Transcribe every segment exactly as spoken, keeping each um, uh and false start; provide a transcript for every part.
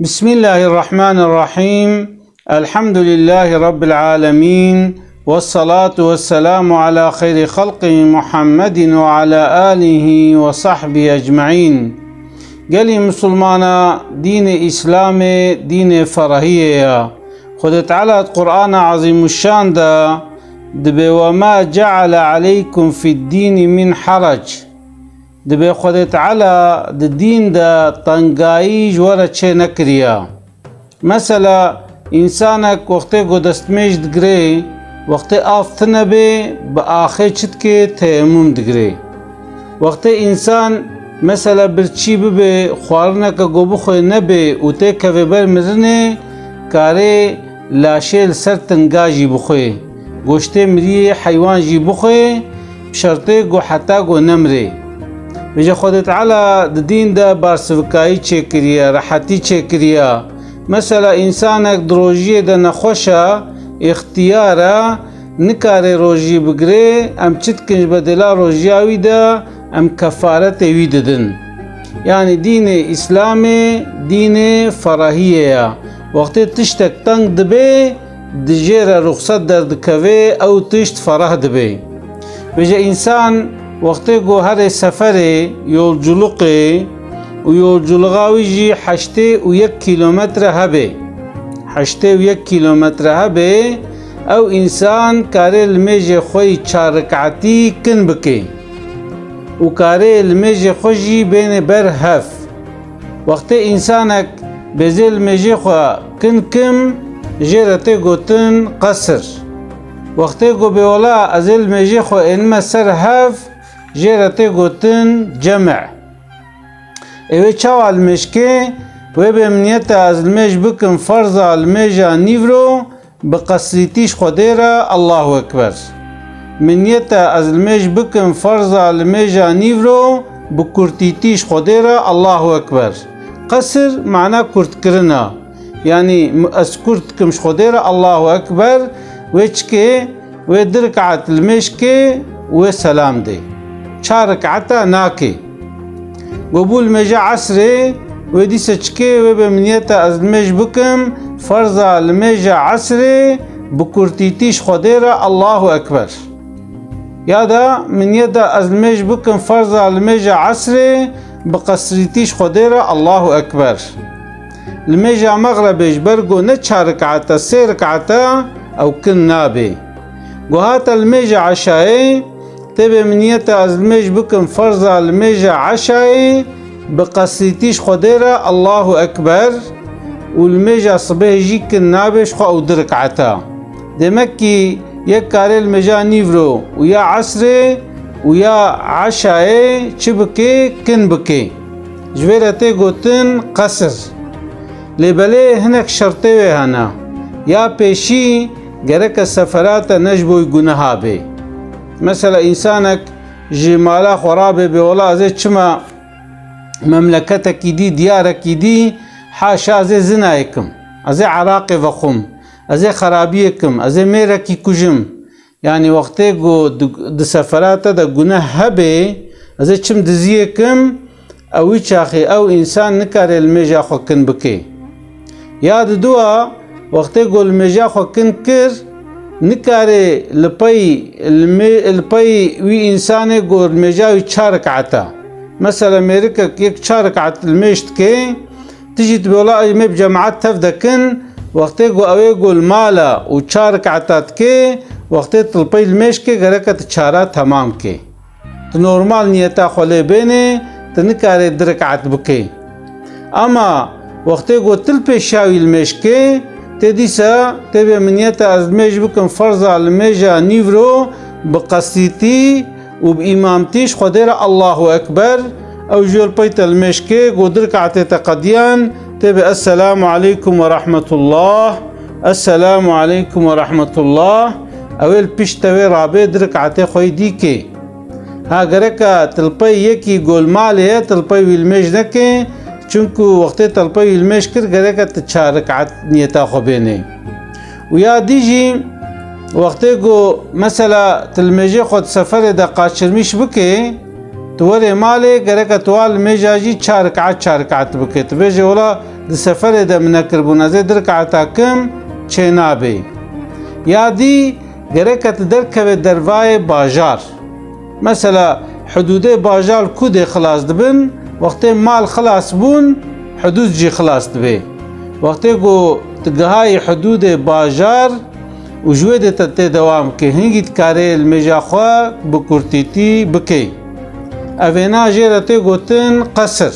بسم الله الرحمن الرحيم. الحمد لله رب العالمين. والصلاة والسلام على خير خلقه محمد وعلى آله وصحبه أجمعين. Gelî Misilmana, dînê Îslamê dînê ferahiyê ye. Xwedê Teala di Qur'ana Ezîmuşşan de dibê, "وما جعل عليكم في الدين من حرج." Dibê Xwedê Teala di dîn de tengayî ji we re çê nekiriye. Mesela, însanek wextê ku destmêj digirê, wextê av tune bê, bi axê çi dikê, teyemûm digirê. Wextê însan, mesela, birçî bibê, xwarineke ku bixwê nebê û têkevê ber mirinê, karê laşê li ser tinga jî bixwê, goştê miriyê heywan jî bixwê, bi şertê ku heta ku nemirê. Vêca Xwedê Teala di dîn de barsivikayî çêkiriye, rehetî çêkiriye. Mesela, însanek di rojiyê de nexweş e, îxtiyar e, nikare rojî bigire, em çi dikin ji bedela rojiya wî de, em kefaretê wî didin. Yanî dînê Îslamê dînê ferahiyê ye. Wextê tiştek teng dibe, di jê re ruxset derdikeve, ew tişt ferah dibe. Vêca însan wextê ku herê seferê, yolculuqê û yolculuğa wî jî heştê û yek kîlometre hebe, heştê û yek kîlometre hebe, ew însan karê limêjê xwe yî çar riketî kin bike û karê limêjê xwe jî bêne ber hev. Wextê însanek bêzê limêjê xwe kin kim, jê re tê gotin qesir. Wextê ku bê wela ez ê limêjê xwe ênime ser hev, jê re tê gotin ceme. Ê wê çawa limêj kê? Wê bê min niyeta ez limêj bikim ferza limêja nîvro, bi qesrîtî ji Xwedê re Allahu Ekber. Min niyeta ez limêj bikim ferza limêja nîvro, bi kurtîtî ji Xwedê re Allahu Ekber. Qesir mana kurtkirin e. Yanî, m-, ez kurt dikim ji Xwedê re Allahu Ekber, wê çikê? Wê du rik'et limêj kê, wê selam dê. Çar rik'eta nakê. Go bû limêja esrê, wê dîse çikê? Wê bê min niyeta ez limêj bikim ferza limêja esrê, bi kurtîtî ji Xwedê re Allahu Ekber. Ya da min niyeta ez limêj bikim ferza limêja esrê, bi qesrîtî ji Xwedê re Allahu Ekber. Limêja mexrebê ji ber ku ne çar rik'et e, sê rik'et e, ew kin nabê. Ku hate limêja eşayê, tê bê min niyeta ez limêj bikim ferza limêja eşayê, bi qesrîtî ji Xwedê re Allahu Ekber û limêja sibehê jî kin nabê, ji xwe ew du rik'et e. Demek kî yek karê limêja nîvro û ya esrê û ya eşayê çi bikê, kin bikê. Ji vê re tê gotin qesir. Lê belê hinek şertê wê hene. Ya pêşî gereke sefera te ne ji bo guneha bê. Mesela, însanek ji mala xwe rabê bê, wela ez ê çima memleketekî dî, diyarekî dî, haşa ez ê zinayê kim, ez ê Iraqê vexwim, ez ê xerabiyê kim, ez ê mêrekî kujim. Yanî wextê ku di, di sefera te de guneh hebê, ez ê çim diziyê kim, ew wî çaxê ew însan nikare limêja xwe kin bike. Ya diduwa, wextê ku limêja xwe kin kir, nikare li pey limê-, li pey wî însanê ku limêja wî çar rik'et e. Mesela mêrikek yek çar rik'et limêj dike, tu jî dibê, wela em ê bi cemaet tev de kin, wextê ku ew ê ku li mal e û çar rik'eta dike, wextê tu li pey limêj kê, gereke tu çara temam kê. Tu normal niyeta xwe lê bênê, tu nikarê du rik'et bikê. Ama wextê ku tu li pêşiya wî limêj kê, tê dîsa tê bê min niyeta ez limêj bikim ferza limêja nîvro bi qesîtî û bi îmamtî ji Xwedê re Allahu Ekber, ew jî li pey te limêj kê, ku du rik'etê te qediyan, tê bê Esselamu aleykum ve rahmetullah, Esselamu aleykum ve rahmetullah, ew ê li pişt te wê rabê du rik'etê xwe yî dî kê. Ha, gereka tu li pey yekî ku li malê ye, tu li pey wî limêj neke, çunku wextê te li pey wî limêj kir, gereka tu çar rik'et niyeta xwe bênê. Û ya dî jî, wextê ku, mesela, tu limêjê xwe di seferê de qaçirmîş bikê, tu werê malê, gereka tu wa limêja jî çar rik'et, çar rik'et bikê. Tu bêjê, wela, di seferê de min nekiribûn, ez ê di rikata kim çênabê. Ya dî gereke tu derkevê dervayê bajar. Mesela, hidûdê bajar ku dê xilas dibin, wextê mal xilas bûn, hidûd jî xilas dibe. Wextê ku tu gihayî hidûdê bajar û ji wê dê te tê dewam bike, hingî dikarê limêja xwe bi kurtîtî bike. Evêna jê re tê gotin qesir.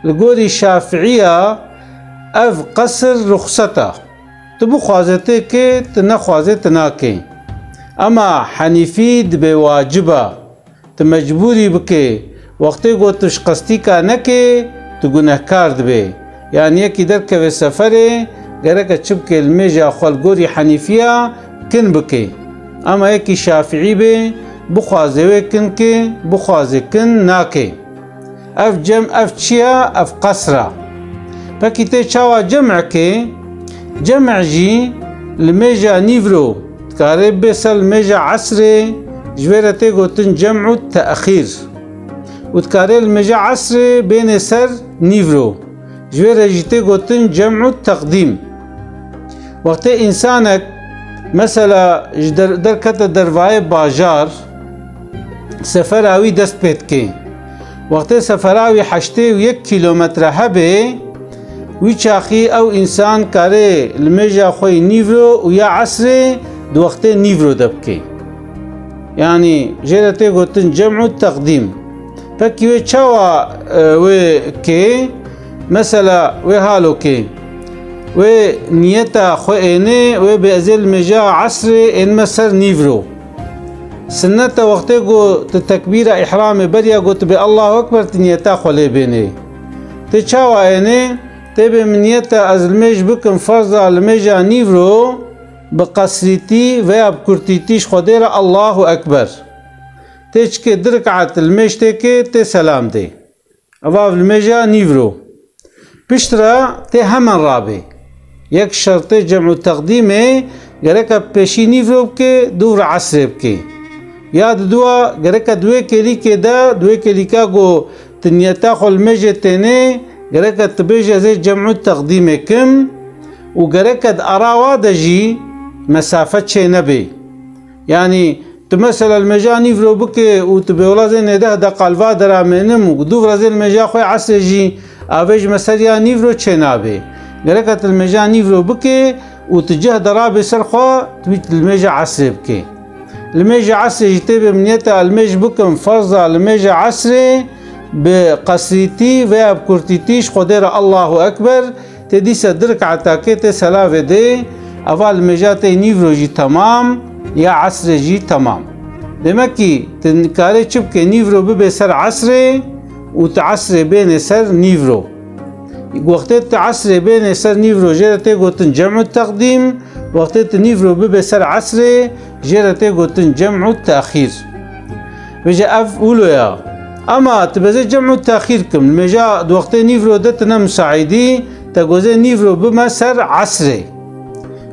Li gorî Şafiiya ev qesir ruxset e. Tu bixwaze tê kê, tu nexwaze tu nakê. Ema Henîfî dibê wacib e. Tu mecbûrî bikê. Wextê ku tu ji qestîka nekê, tu gunehkar dibê. Yanî yekî derkeve seferê, gereke çi bikê, limêja xwe li gorî Henîfiya kin bikê. Ema yekî Şafiî bê, bixwaze wê kin kê, bixwaze kin nakê. Ev cem, ev çi ye? Ev qesr e. Pekî tê çawa cem kê? Cem jî limêja nîvro dikarê bê ser limêja esrê, ji vê re tê gotin cem'u te'xîr. Û dikarê limêja esrê bênê ser nîvro. Ji vê re jî tê gotin cem'u teqdîm. Wextê însanek, mesela, ji der-, derkete dervayê bajar, sefera wî dest pê dike. Wextê sefera wî heştê û yek kîlometre hebe, wî çaxî ew însan karê limêja xwe yî nîvro û ya esrê di wextê nîvro de bike. Yanî jê re tê gotin cem'u teqdîm. Pekî wê çawa, e, wê kê? Mesela wê halo kê. Wê niyeta xwe ênê, wê bê ez ê limêja esrê ênime ser nîvro. Sinnet e wextê ku tu tekbîra îhramê beriya ku tu bê Allahu Ekber, tu niyeta xwe lê bênê. Tê çawa ênê? Tê bê min niyeta ez limêj bikim ferza limêja nîvro, bi qesrîtî veya bi kurtîtî ji Xwedê re Allahu Ekber. Tê çikê di rik'et limêj tê kê, tê selam dê. Eva limêja nîvro. Piştre tê hemen rabê. Yek şertê cem'u teqdîmê gereke pêşî nîvro bike, dûv re esrê bike. Ya di dua gereke di wê kêlîkê de, di wê kêlîka ku tu niyeta xwe limêjê tênê, gereke tu bêjî ez ê cem'u teqdîmê kim û gereke di ara wa de jî mesafe çê nebê. Yanî tu mesela limêja nîvro bike û tu bê wela zê nêdeh deqa li va dera mênim û dûv re zê limêja xwe esrê jî avê ji me ser ya nîvro çê nabê. Gereke tu limêja nîvro bike û tu cih de rabê ser xwe, tu bî limêja esrê bike. Limêja esrê jî tê bê min niyeta limêj bikim ferza limêja esrê bi qesrîtî veya bi kurtîtî ji Xwedê re Allahu Ekber, tê dîsa di rik'eta kê tê selavê dê, eva limêja te nîvro jî temam, ya esrê jî temam. Demek kî tu nikarê çi bikê, nîvro bibê ser esrê û tu esrê bênê ser nîvro. Wextê tu esrê bênê ser nîvro jê re tê gotin cem'u teqdîm, wextê tu nîvro bibê ser esrê jê re tê gotin cem'u te'xîr. Vêje ev wilo ya. Ema tu bezê cem'u te'xîr kim, limêja di wextê nîvro de tu ne misaîdî, te gozê nîvro bime ser esrê.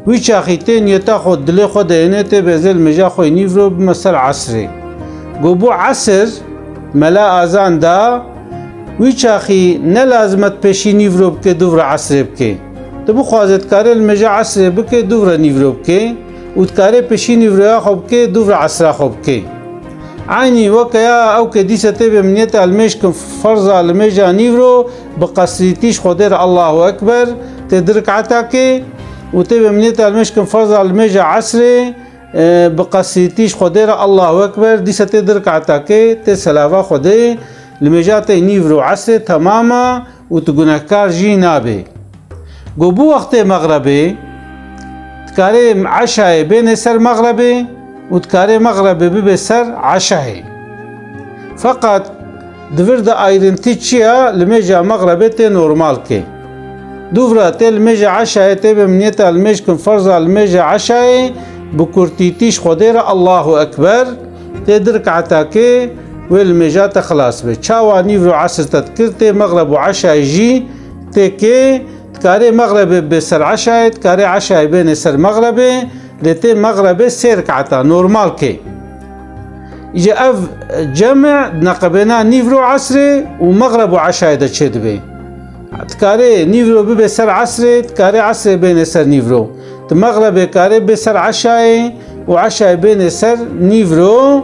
Wî çaxî tê niyeta xwe dilê xwe de ênê tê bezê limêja xwe nîvro bime ser esrê. Go bû esir, mela azan da, wî çaxî ne lazim e tu pêşî nîvro bike, dûv re esrê bike. Tu bixwaze dikarê limêja esrê bike, dûv re nîvro bike û dikarê pêşî nîvroya xwe bike, dûv re esra xwe bike. Eynî weke ya ew ke dîse tê bê min niyeta limêj kim ferza limêja nîvro bi qesrîtî ji Xwedê re Allahu Ekber, tê di rik'eta kê û tê bê min niyeta limêj kim ferza limêja esrê, e, bi qesrîtî ji Xwedê re Allahu Ekber, dîse tê di rik'eta kê, tê selava Xwedê, limêja te nîvro esrê temam e û tu gunehkar jî nabê. Go bû wextê mexrebê, dikarê eşayê bênê ser mexrebê û dikarê mexrebê bibê ser eşayê. Feqet di vir de ayrintî çi ye, limêja mexrebê tê normal kê. Dûv re tê limêja eşayê tê bê min niyeta limêj kim ferza limêja eşayê bi kurtîtî ji Xwedê re Allahu Ekber, tê di rik'eta kê wê limêja te xilas be. Çawa nîvro esr te dikir, tê mexreb û eşayê jî tê kê, dikarê mexrebê bê ser eşayê, dikarê eşayê bênê ser mexrebê, lê tê mexrebê sê rik'eta normal kê. Îca ev cem neqebêna nîvro esrê û mexreb û eşayê de çêdibe. Dikarê nîvro bibe ser esrê, dikarê esrê bêne ser nîvro. Di mexrebê karê bê ser eşayê û eşayê bêne ser nîvro.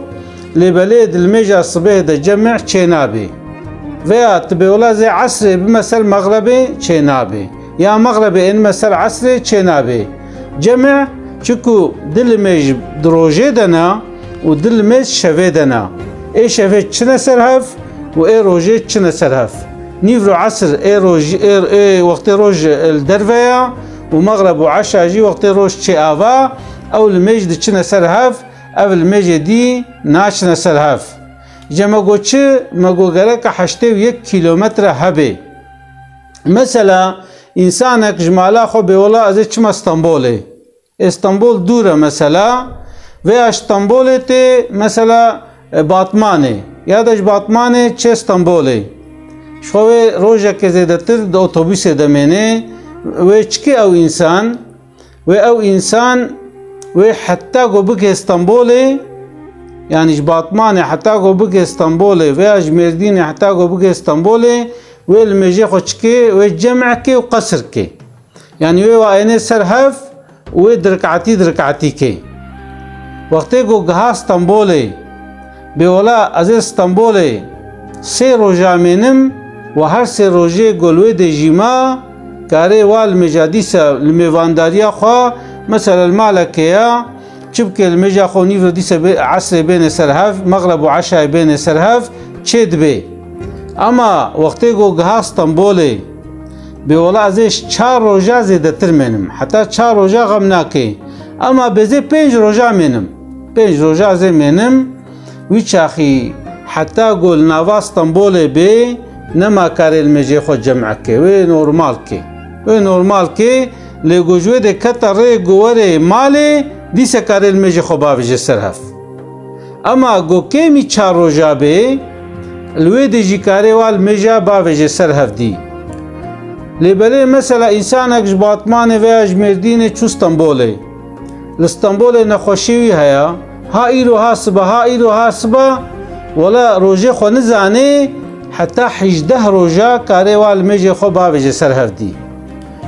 Lê belê di limêja sibehê de cemê çênabê. Veya tu bêwela zê esrê bime ser mexrebê çênabê. Ya mexrebê ênime ser esrê çênabê. Cemê, çiku di limêj di rojê de ne û di limêj şevê de ne. Ê şevê çine ser hev û ê rojê çine ser hev. Nîvro esr ê roj, ê, ê wextê roj li derve ya û mexreb û eşa jî wextê roj çê ava, ew limêj diçine ser hev, ev limêjê dî naçine ser hev. Îca me got çi? Me got gereke heştê û yek kîlometre hebe. Mesela, însanek ji mala xwe bê wela ez ê çima Stenbolê. Ê Stenbol dûr e mesela. Veya ji Stenbolê tê mesela, e, Batmanê. Ya da ji Batmanê çê Stenbolê. Ji xwe wê rojekê zêdetir di otobusê de mêne. Wê çikê ew însan? Wê ew însan wê heta ku bigihê Stenbolê, yanî ji Batmanê heta ku bigihê Stenbolê veya ji Mêrdînê heta ku bigihê Stenbolê, wê limêjê xwe çikê, wê cem'ekê û qesrkê. Yanî wê wa ênê ser hev û wê di rik'etî di rik'etî kê. Wextê ku giha Stenbolê, bê wela ez ê Stenbolê sê roja mênim û her sê rojê ku li wê dê jî ma, karê wa limêja dîsa li mêvandariya xwe, mesela li malekê ya, çi bike limêja xwe nîvro dîsa bê, esrê bêne ser hev, mexreb û eşayê bêne ser hev, çê dibe. Ama wextê ku giha Stenbolê, bê wela ez ê ji çar roja zêdetir mênim. Heta çar roja xem nake. Ama bê zê pênc roja mênim. Pênc roja zê mênim. Wî çaxî heta ku li nava Stenbolê bê, nema karê limêjê xwe cem'ekê. Wê normal kê. Wê normal kê, lê ku ji wê dê kete rê ku were malê, dîse karê limêjê xwe bavêje ser hev. Ema ku kêmî çar roja bê, li wê dê jî karê wa limêja bavêje ser hevdî. Lê belê mesela însanek ji Batmanê veya ji Mêrdînê çû Stenbolê. Li Stenbolê nexweşî wî heye. Ha îro ha siba, ha îro ha siba, wela rojê xwe nizanê, heta hejdeh roja karê wa limêjê xwe bavêje ser hevdî.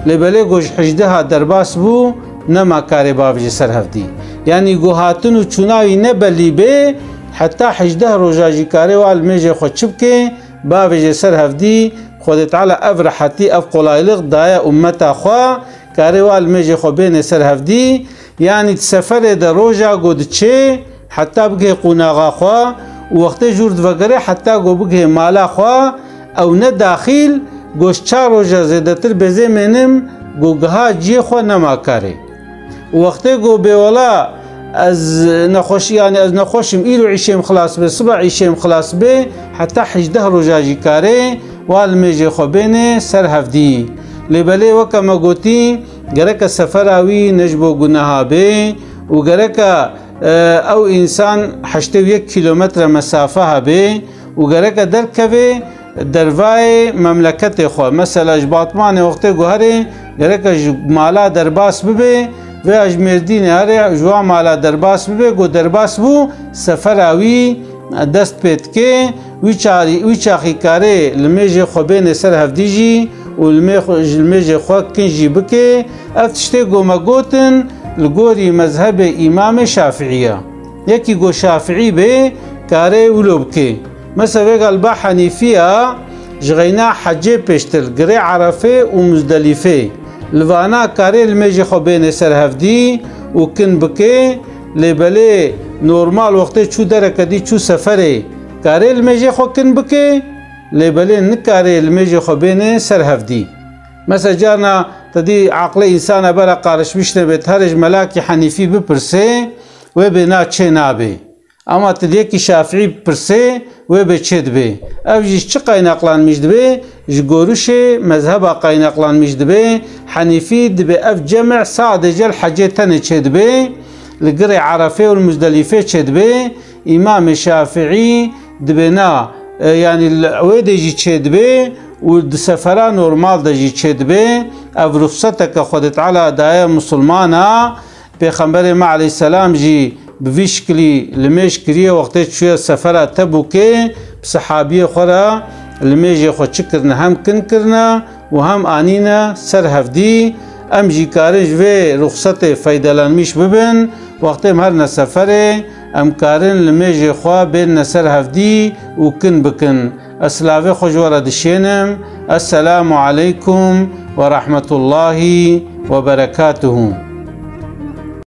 Lê belê ku ji hejdeha derbas bû, nema karê bavêje ser hevdî. Yanî ku hatin û çûna wî ne belî bê, heta hejdeh roja jî karê wa limêjê xwe çi bike, bavêje ser hevdî. Xwedê Teala ev rehetî, ev kolaylik daye ummeta xwe, karê wa limêjê xwe bêne ser hevdî. Yanî di seferê de roja ku diçê, heta bigihê qonaxa xwe û wextê jûr divegere heta ku bigihê mala xwe, ew ne daxîl, ku ji çar roja zêdetir bê zê mênim, ku giha ciyê xwe nema karê. Û wextê ku bê wela ez nexweş, yanî ez nexweş im, îro îşê min xilas be, siba îşê min xilas be, heta hejdeh roja jî karê wa limêjê xwe bêne ser hevdî. Lê belê weke me gotî, gereke sefera wî ne ji bo guneha bê û gereke, e, ew însan heştê û yek kîlometre mesafe hebe û gereke derkeve dervayê memleketê xwe. Mesela ji Batmanê wextê ku here, gereke ji mala derbas bibe veya ji Mêrdînê here ji wan mala derbas bibe, ku derbas bû, sefera wî dest pê dike, wî çarî, wî çaxî karê limêjê xwe bêne ser hevdî jî û limê xwe, ji limêjê xwe kin jî bike. Ev tiştê ku me gotin, li gorî mezhebê Îmamê Şafiî ye. Yekî ku Şafiî bê, karê wilo bike. Mesela vêga li ba Henîfî ya, ji xeyna hecê pêştir, girê Erefê û Muzdelîfê, li vana karê limêjê xwe bêne ser hevdî û kin bike, lê belê normal wextê çû dereke dî çû seferê, karê limêjê xwe kin bike, lê belê nikarê limêjê xwe bêne ser hevdî. Mesela carna te dî aqlê însana bera qarişmiş nebêt, herê ji melakî Henîfî bipirsê, wê bê na çê nabê. Ama tu li yekî Şafiî bipirsê, wê bê çê dibê. Ev jî ji çi qaynaqlanmîş dibê? Ji gorişê mezheba qaynaqlanmîş dibê. Henîfî dibê ev cemê sadece li hecê tenê çê dibê, li girê Erefê û li Muzdelîfê çê dibê. Îmamê Şafiî dibê na, e, yanî li wê de jî çê dibê û di sefera normal de jî çê dibê. Ev ruxseteke Xwedê Teala daye misilmana. Pêxemberê me aleyhisselam jî bi vî şikilî limêj kiriye, wextê çûye sefera Tebûkê, bi sehabiyê xwe re limêjê xwe çi kirine, hem kin kirine û hem anîne ser hevdî, em jî karin ji vê ruxsetê feydelenmîş bibin. Wextê em herine seferê, em karin limêjê xwe bênine ser hevdî û kin bikin. Ez silavê xwe ji we re dişênim. Esselamu aleykum ve rahmetullahi ve berekatuhu.